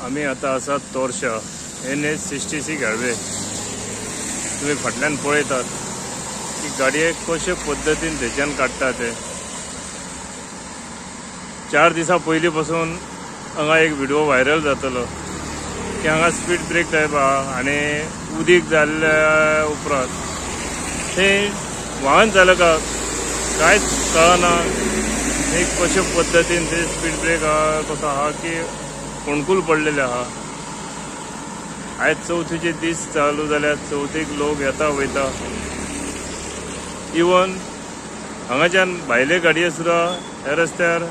आमी आतां आसात तोरशा NH 66 highway. तुमी फाटल्यान पळयतात की गाडयेक कशे पद्दतीन थंयच्यान काडटा ते. 4 दिसां पयलीं पासून हांगा एक व्हिडिओ व्हायरल जातलो की हांगा स्पीड ब्रेक टायप आहा आनी उदीक जाल्ल्या उपरांत ते वाहन चालकाक कांयच कळना एक कशे पद्दतीन ते स्पीड ब्रेक आहा कसो आहा की फोंडकूल पडलेले आहा. आयज चवथीचे दीस चालू जाल्यार चवथीक लोक येता वयता. इवन हांगाच्यान भायले गाडये सुद्दां ह्या रस्त्यार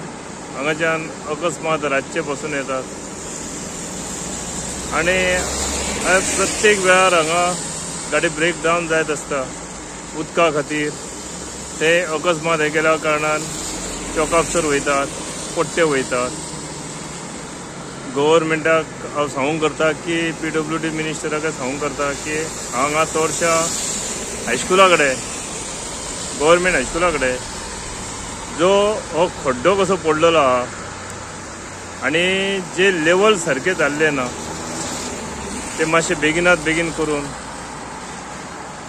हांगाच्यान अकस्मात रातचे पासून येतात आनी प्रत्येक वेळार हांगा गाडी ब्रेक डावन जायत आसता उदका खातीर. ते अकस्मात हे केल्या कारणान चॉकापसर वयतात, पट्टे वयतात. गव्हर्मेंटाक हांव सांगूंक करता की PWD मिनिस्टराक सांगूंक करता की हांगा तोरशा हायस्कुला कडेन, गव्हर्मेंट हायस्कुला कडेन जो हो खड्डो कसो पडलेलो आहा आनी जे लेवल सारकें जाल्लें ना ते मातशें बेगिनात बेगीन करून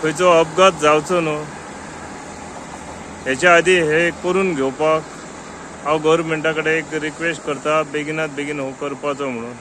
खंयचो अपघात जावचो न्हू हेच्या आदी हे करून घेवपाक हांव गव्हर्मेंटा कडेन एक रिक्वेस्ट करता बेगिनात बेगीन हो करपाचो म्हणून.